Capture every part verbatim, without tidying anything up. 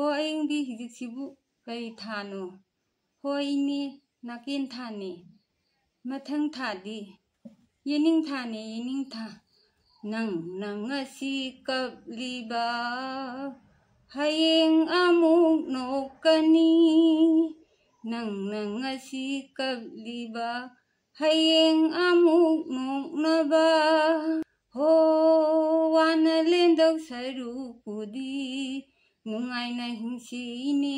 ꯍꯣ ꯑꯌꯤꯡꯕꯤ, ꯍꯧꯖꯤꯛꯁꯤꯕꯨ ꯀꯔꯤ ꯊꯥꯅꯣ? ꯍꯣꯏ ꯏꯅꯦ, ꯅꯥꯀꯦꯟ ꯊꯥꯅꯦ꯫ ꯃꯊꯪ ꯊꯥꯗꯤ? ꯌꯦꯅꯤꯡ ꯊꯥꯅꯦ, ꯌꯦꯅꯤꯡ ꯊꯥ꯫ ꯅꯪ, ꯅꯪ ꯉꯁꯤ ꯀꯞꯂꯤꯕ, ꯍꯌꯦꯡ ꯑꯃꯨꯛ ꯅꯣꯛꯀꯅꯤ꯫ ꯅꯪ, ꯅꯪ ꯉꯁꯤ ꯀꯞꯂꯤꯕ, ꯍꯌꯦꯡ ꯑꯃꯨꯛ ꯅꯣꯛꯅꯕ꯫ ꯍꯣ, ꯋꯥꯅ ꯂꯦꯟꯗꯧ ꯁꯔꯨꯛꯄꯨꯗꯤ ꯅꯨꯡꯉꯥꯏꯅ ꯍꯤꯡꯁꯤꯅꯦ꯫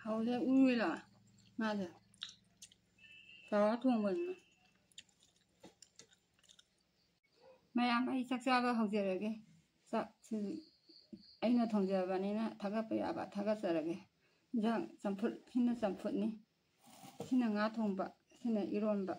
ꯍꯥꯎꯗꯦ, ꯎꯏꯔꯣ ꯃꯥꯁꯦ꯫ ꯇꯧꯔ ꯊꯣꯡꯕꯅꯤꯅ꯫ ꯃꯌꯥꯝ, ꯑꯩ ꯆꯥꯛ ꯆꯥꯕ ꯍꯧꯖꯔꯒꯦ꯫ ꯆꯥꯛꯁꯤ ꯑꯩꯅ ꯊꯣꯡꯖꯕꯅꯤꯅ ꯊꯥꯒꯠꯄ ꯌꯥꯕ ꯊꯥꯒꯠꯆꯔꯒꯦ꯫ ꯏꯟꯖꯥꯡ ꯆꯝꯐꯨꯠ, ꯁꯤꯅ ꯆꯝꯐꯨꯠꯅꯤ꯫ ꯁꯤꯅ ꯉꯥ ꯊꯣꯡꯕ, ꯁꯤꯅ ꯏꯔꯣꯟꯕ꯫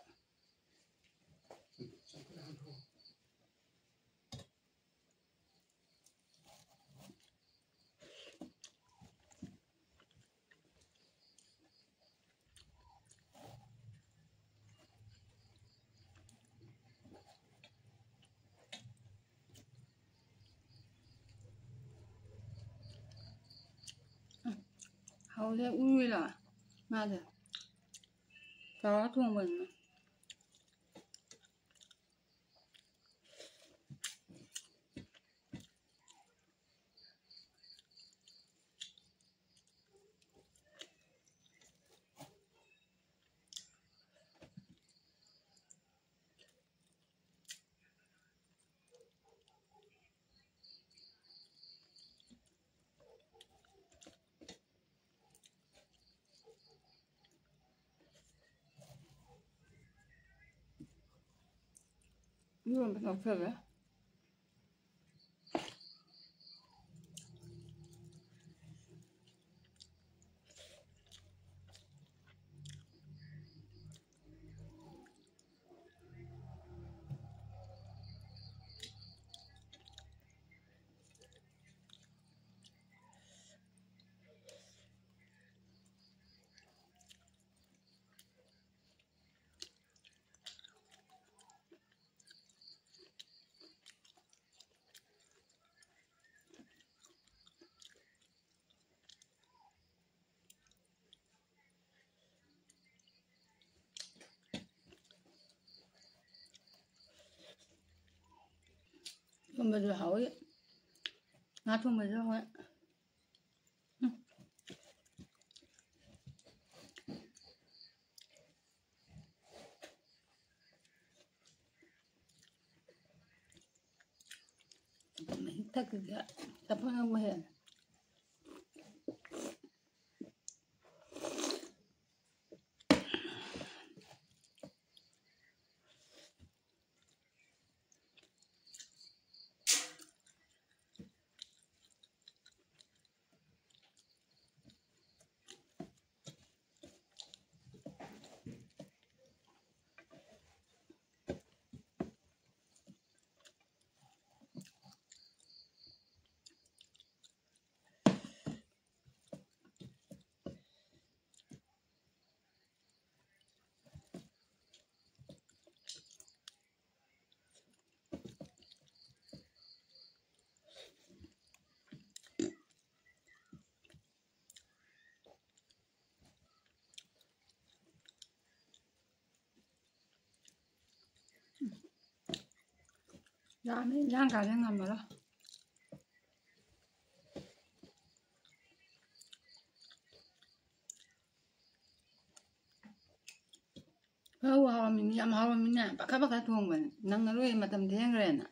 ꯍꯥꯎꯗꯦ, ꯎꯏꯔꯣ ꯃꯥꯁꯦ꯫ ꯇꯧꯔ ꯊꯣꯡꯕꯅꯤꯅ꯫ ꯏꯔꯣꯟꯕ ꯇꯧꯊꯔꯦ꯫ ꯊꯣꯡꯕꯁꯨ ꯍꯥꯎꯋꯤ, ꯉꯥ ꯊꯣꯡꯕꯁꯨ ꯍꯥꯎꯋꯤ꯫ ꯎꯝ꯫ ꯃꯍꯤ ꯊꯛꯈꯤꯒꯦ꯫ ꯆꯐꯨ ꯑꯃ ꯍꯦꯜꯂꯦ꯫ ꯌꯥꯝꯃꯦ, ꯏꯟꯖꯥꯡ ꯀꯥꯁꯦ ꯉꯝꯃꯔꯣꯏ꯫ ꯍꯥꯎ, ꯍꯥꯎꯔꯝꯃꯤꯅꯤ, ꯌꯥꯝ ꯍꯥꯎꯔꯝꯃꯤꯅꯦ꯫ ꯄꯥꯈꯠ ꯄꯥꯈꯠ ꯊꯣꯡꯕꯅꯦ, ꯅꯪꯉꯔꯣꯏ, ꯃꯇꯝ ꯊꯦꯡꯈ꯭ꯔꯦꯅ꯫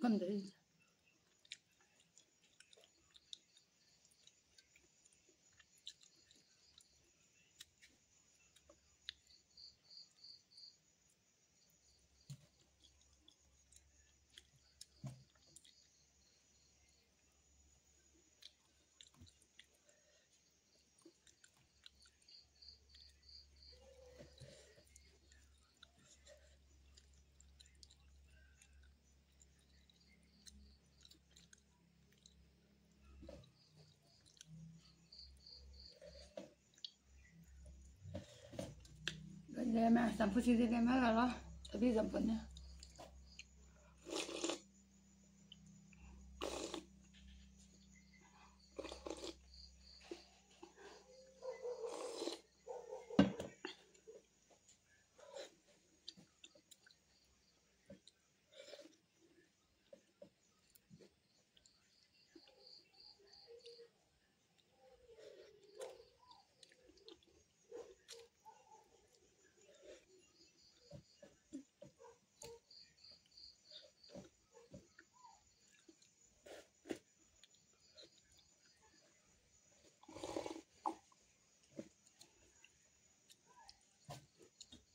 ꯀꯝꯗꯧꯔꯤꯅꯣ? ꯂꯦꯝꯃꯦ, ꯆꯝꯐꯨꯠꯁꯤꯗꯤ ꯂꯦꯝꯍꯜꯂꯔꯣꯏ꯫ ꯊꯕꯤ ꯆꯝꯐꯨꯠꯅꯦ꯫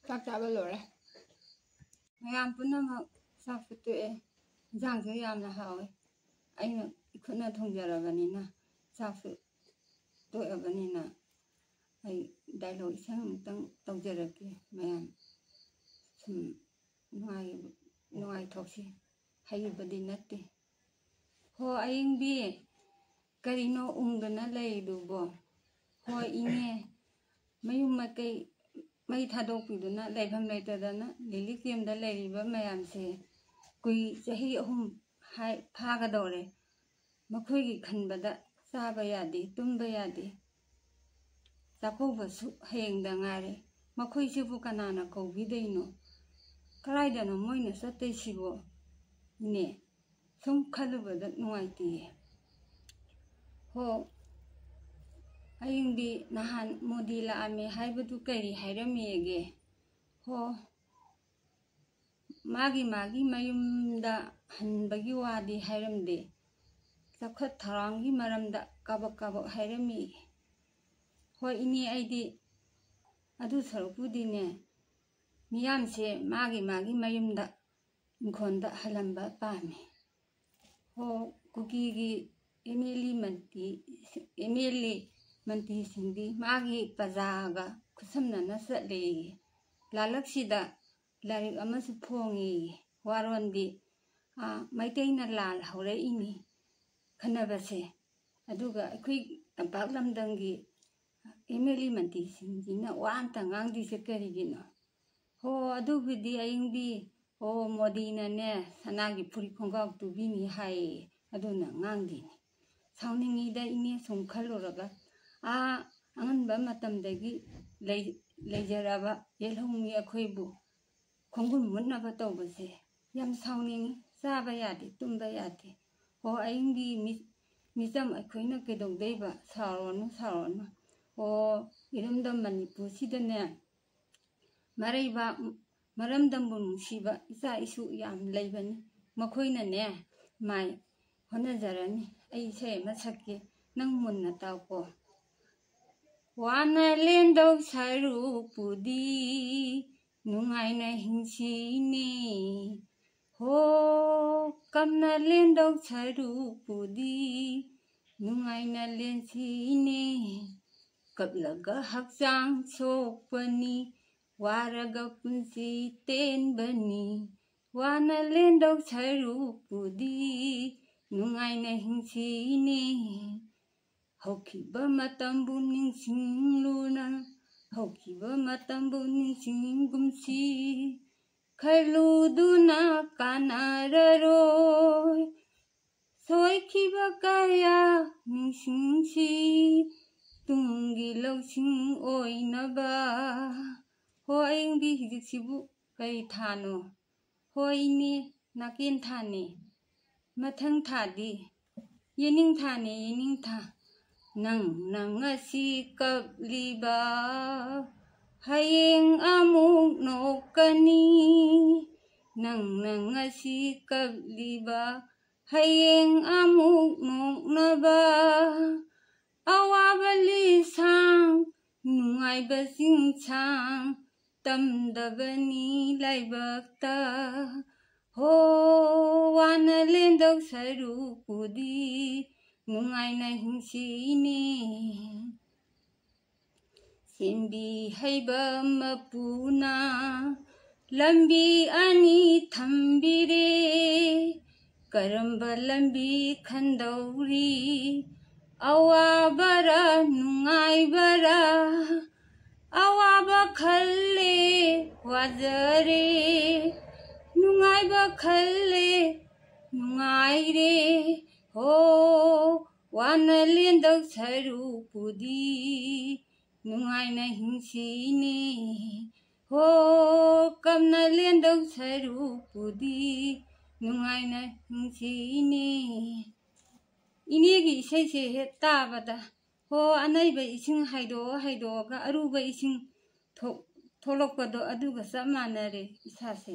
ꯆꯥꯛ ꯆꯥꯕ ꯂꯣꯏꯔꯦ꯫ ꯃꯌꯥꯝ ꯄꯨꯝꯅꯃꯛ ꯆꯥꯛꯁꯨ ꯇꯣꯛꯑꯦ꯫ ꯏꯟꯖꯥꯡꯁꯨ ꯌꯥꯝꯅ ꯍꯥꯎꯋꯦ꯫ ꯑꯩꯅ ꯏꯈꯨꯠꯅ ꯊꯣꯡꯖꯔꯕꯅꯤꯅ, ꯆꯥꯛꯁꯨ ꯇꯣꯛꯑꯕꯅꯤꯅ, ꯑꯩ dialogue ꯏꯁꯩ ꯑꯃꯨꯛꯇꯪ ꯇꯧꯖꯔꯛꯀꯦ꯫ ꯃꯌꯥꯝ ꯁꯨꯝ ꯅꯨꯡꯉꯥꯏ-, ꯅꯨꯡꯉꯥꯏꯊꯣꯛꯁꯤ ꯍꯥꯏꯕꯗꯤ ꯅꯠꯇꯦ꯫ ꯍꯣ ꯑꯌꯤꯡꯕꯤ, ꯀꯔꯤꯅꯣ ꯎꯪꯗꯅ ꯂꯩꯔꯤꯗꯨꯕꯣ? ꯍꯣ ꯏꯅꯦ, ꯃꯌꯨꯝ ꯃꯀꯩ ꯃꯩ ꯊꯥꯗꯣꯛꯄꯤꯗꯨꯅ ꯂꯩꯐꯝ ꯂꯩꯇꯗꯅ relief camp ꯇ ꯂꯩꯔꯤꯕ ꯃꯌꯥꯝꯁꯦ ꯀꯨꯏ-, ꯆꯍꯤ ꯑꯍꯨꯝ ꯍꯥꯏ-, ꯐꯥꯒꯗꯧꯔꯦ꯫ ꯃꯈꯣꯏꯒꯤ ꯈꯟꯕꯗ ꯆꯥꯕ ꯌꯥꯗꯦ, ꯇꯨꯝꯕ ꯌꯥꯗꯦ꯫ ꯆꯥꯛꯀꯧꯕꯁꯨ ꯍꯌꯦꯡꯗ ꯉꯥꯏꯔꯦ꯫ ꯃꯈꯣꯏꯁꯤꯕꯨ ꯀꯅꯥꯅ ꯀꯧꯕꯤꯗꯣꯏꯅꯣ? ꯀꯗꯥꯏꯗꯅꯣ ꯃꯣꯏꯅ ꯆꯠꯇꯣꯏꯁꯤꯕꯣ? ꯏꯅꯦ, ꯁꯨꯝ ꯈꯜꯂꯨꯕꯗ ꯅꯨꯡꯉꯥꯏꯇꯦꯌꯦ꯫ ꯍꯣ, ꯑꯌꯤꯡꯕꯤ, ꯅꯍꯥꯟ ꯃꯣꯗꯤ ꯂꯥꯛꯑꯝꯃꯦ ꯍꯥꯏꯕꯗꯨ ꯀꯔꯤ ꯍꯥꯏꯔꯝꯃꯦꯒꯦ? ꯍꯣ, ꯃꯥꯒꯤ ꯃꯥꯒꯤ ꯃꯌꯨꯝꯗ ꯍꯟꯕꯒꯤ ꯋꯥꯗꯤ ꯍꯥꯏꯔꯝꯗꯦ꯫ ꯆꯥꯎꯈꯠ ꯊꯧꯔꯥꯡꯒꯤ ꯃꯔꯝꯗ ꯀꯥꯕꯛ ꯀꯥꯕꯛ ꯍꯥꯏꯔꯝꯃꯤ꯫ ꯍꯣꯏ ꯏꯅꯦ, ꯑꯩꯗꯤ ꯑꯗꯨ ꯁꯔꯨꯛꯄꯨꯗꯤꯅꯦ, ꯃꯤꯌꯥꯝꯁꯦ ꯃꯥꯒꯤ ꯃꯥꯒꯤ ꯃꯌꯨꯝꯗ, ꯏꯪꯈꯣꯜꯗ ꯍꯜꯂꯝꯕ ꯄꯥꯝꯃꯤ꯫ ꯍꯣ, ꯀꯨꯀꯤꯒꯤ M L A Mantri, M L A ꯃꯟꯇ꯭ꯔꯤꯁꯤꯡꯗꯤ ꯃꯥꯒꯤ ꯄ꯭ꯔꯖꯥꯒ ꯈꯨꯠꯁꯝꯅꯅ ꯆꯠꯂꯦꯌꯦ꯫ ꯂꯥꯂꯛꯁꯤꯗ ꯂꯥꯏꯔꯤꯛ ꯑꯃꯁꯨ ꯐꯣꯡꯉꯦꯌꯦ꯫ ꯋꯥꯔꯣꯟꯗꯤ, ꯑꯥ, ꯃꯩꯇꯩꯅ ꯂꯥꯜ ꯍꯧꯔꯛꯏꯅꯤ ꯈꯟꯅꯕꯁꯦ꯫ ꯑꯗꯨꯒ ꯑꯩꯈꯣꯏ ꯇꯝꯄꯥꯛ ꯂꯝꯗꯝꯒꯤ ꯑꯦꯝ ꯑꯦꯜ ꯑꯦ ꯃꯟꯇ꯭ꯔꯤꯁꯤꯡꯁꯤꯅ ꯋꯥ ꯑꯝꯇ ꯉꯥꯡꯗ꯭ꯔꯤꯁꯦ ꯀꯔꯤꯒꯤꯅꯣ? ꯍꯣ, ꯑꯗꯨꯕꯨꯗꯤ ꯑꯌꯤꯡꯕꯤ, ꯑꯣ, ꯃꯣꯗꯤꯅꯅꯦ ꯁꯅꯥꯒꯤ ꯐꯨꯔꯤꯠ ꯈꯣꯡꯒ꯭ꯔꯥꯎ ꯇꯨꯕꯤꯅꯤ ꯍꯥꯏꯌꯦ, ꯑꯗꯨꯅ ꯉꯥꯡꯗꯦꯅꯦ꯫ ꯁꯥꯎꯅꯤꯡꯉꯤꯗ ꯏꯅꯦ, ꯁꯨꯝ ꯈꯜꯂꯨꯔꯒ꯫ ꯑꯥ, ꯑꯉꯟꯕ ꯃꯇꯝꯗꯒꯤ ꯂꯩ-, ꯂꯩꯖꯔꯕ ꯌꯦꯜꯍꯧꯃꯤ ꯑꯩꯈꯣꯏꯕꯨ ꯈꯣꯡꯒꯨꯟ ꯃꯨꯠꯅꯕ ꯇꯧꯕꯁꯦ ꯌꯥꯝ ꯁꯥꯎꯅꯤꯡꯉꯤ꯫ ꯆꯥꯕ ꯌꯥꯗꯦ, ꯇꯨꯝꯕ ꯌꯥꯗꯦ꯫ ꯍꯣ, ꯑꯌꯤꯡꯕꯤ ꯃꯤ-, ꯃꯤꯆꯝ ꯑꯩꯈꯣꯏꯅ ꯀꯩꯗꯧꯗꯣꯏꯕ? ꯁꯥꯎꯔꯅꯨ, ꯁꯥꯎꯔꯅꯨ꯫ ꯍꯣ, ꯏꯔꯝꯗꯝ ꯃꯅꯤꯄꯨꯔꯁꯤꯗꯅꯦ, ꯃꯔꯩꯕꯥꯛ, ꯃꯔꯝꯗꯝꯕꯨ ꯅꯨꯡꯁꯤꯕ ꯏꯆꯥ ꯏꯁꯨ ꯌꯥꯝ ꯂꯩꯕꯅꯤ꯫ ꯃꯈꯣꯏꯅꯅꯦ ꯃꯥꯏ ꯍꯣꯠꯅꯖꯔꯅꯤ꯫ ꯑꯩ ꯏꯁꯩ ꯑꯃ ꯁꯛꯀꯦ, ꯅꯪ ꯃꯨꯟꯅ ꯇꯥꯎꯀꯣ꯫ ꯋꯥꯅ ꯂꯦꯟꯗꯧ ꯁꯔꯨꯛꯄꯨꯗꯤ ꯅꯨꯡꯉꯥꯏꯅ ꯍꯤꯡꯁꯤꯅꯦ꯫ ꯍꯣ, ꯀꯞꯅ ꯂꯦꯟꯗꯧ ꯁꯔꯨꯛꯄꯨꯗꯤ ꯅꯨꯡꯉꯥꯏꯅ ꯂꯦꯟꯁꯤꯅꯦ꯫ ꯀꯞꯂꯒ ꯍꯛꯆꯥꯡ ꯁꯣꯛꯄꯅꯤ, ꯋꯥꯔꯒ ꯄꯨꯟꯁꯤ ꯇꯦꯟꯕꯅꯤ꯫ ꯋꯥꯅ ꯂꯦꯟꯗꯧ ꯁꯔꯨꯛꯄꯨꯗꯤ ꯅꯨꯡꯉꯥꯏꯅ ꯍꯤꯡꯁꯤꯅꯦ꯫ ꯍꯧꯈꯤꯕ ꯃꯇꯝꯕꯨ ꯅꯤꯡꯁꯤꯡꯂꯨꯅ, ꯍꯧꯈꯤꯕ ꯃꯇꯝꯕꯨ ꯅꯤꯡꯁꯤꯡꯒꯨꯝꯁꯤ꯫ ꯈꯜꯂꯨꯗꯨꯅ ꯀꯥꯟꯅꯔꯔꯣꯏ꯫ ꯁꯣꯏꯈꯤꯕ ꯀꯌꯥ ꯅꯤꯡꯁꯤꯡꯁꯤ, ꯇꯨꯡꯒꯤ ꯂꯧꯁꯤꯡ ꯑꯣꯏꯅꯕ꯫ ꯍꯣ, ꯑꯌꯤꯡꯕꯤ, ꯍꯧꯖꯤꯛꯁꯤꯕꯨ ꯀꯔꯤ ꯊꯥꯅꯣ? ꯍꯣꯏꯅꯦ, ꯅꯥꯀꯦꯟ ꯊꯥꯅꯦ꯫ ꯃꯊꯪ ꯊꯥꯗꯤ ꯌꯦꯅꯤꯡ ꯊꯥꯅꯦ, ꯌꯦꯅꯤꯡ ꯊꯥ꯫ ꯅꯪ, ꯅꯪ ꯉꯁꯤ ꯀꯞꯂꯤꯕ, ꯍꯌꯦꯡ ꯑꯃꯨꯛ ꯅꯣꯛꯀꯅꯤ꯫ ꯅꯪꯅ ꯉꯁꯤ ꯀꯞꯂꯤꯕ, ꯍꯌꯦꯡ ꯑꯃꯨꯛ ꯅꯣꯛꯅꯕ꯫ ꯑꯋꯥꯕ ꯂꯤꯁꯥꯡ, ꯅꯨꯡꯉꯥꯏꯕ ꯆꯤꯡꯁꯥꯡ, ꯇꯝꯗꯕꯅꯤ ꯂꯥꯏꯕꯛꯇ꯫ ꯍꯣ, ꯋꯥꯅ ꯂꯦꯟꯗꯧ ꯁꯔꯨꯛꯄꯨꯗꯤ ꯅꯨꯡꯉꯥꯏꯅ ꯍꯤꯡꯁꯤꯅꯦ꯫ ꯁꯦꯝꯕꯤ ꯍꯩꯕ ꯃꯄꯨꯅ ꯂꯝꯕꯤ ꯑꯅꯤ ꯊꯝꯕꯤꯔꯦ꯫ ꯀꯔꯝꯕ ꯂꯝꯕꯤ ꯈꯟꯗꯧꯔꯤ? ꯑꯋꯥꯕꯔ ꯅꯨꯡꯉꯥꯏꯕꯔ? ꯑꯋꯥꯕ ꯈꯜꯂꯦ, ꯋꯥꯖꯔꯦ꯫ ꯅꯨꯡꯉꯥꯏꯕ ꯈꯜꯂꯦ, ꯅꯨꯡꯉꯥꯏꯔꯦ꯫ ꯍꯣ, ꯋꯥꯅ ꯂꯦꯟꯗꯧ ꯁꯔꯨꯛꯄꯨꯗꯤ ꯅꯨꯡꯉꯥꯏꯅ ꯍꯤꯡꯁꯤꯅꯦ꯫ ꯍꯣ, ꯀꯞꯅ ꯂꯦꯟꯗꯧ ꯁꯔꯨꯛꯄꯨꯗꯤ ꯅꯨꯡꯉꯥꯏꯅ ꯍꯤꯡꯁꯤꯅꯦ꯫ ꯏꯅꯦꯒꯤ ꯏꯁꯩꯁꯦ ꯍꯦꯛ ꯇꯥꯕꯗ, ꯍꯣ, ꯑꯅꯩꯕ ꯏꯁꯤꯡ ꯍꯩꯗꯣꯛꯑ ꯍꯩꯗꯣꯛꯑꯒ ꯑꯔꯨꯕ ꯏꯁꯤꯡ ꯊꯣꯛ-, ꯊꯣꯛꯂꯛꯄꯗꯣ ꯑꯗꯨꯒ ꯆꯞ ꯃꯥꯟꯅꯔꯦ ꯏꯁꯥꯁꯦ꯫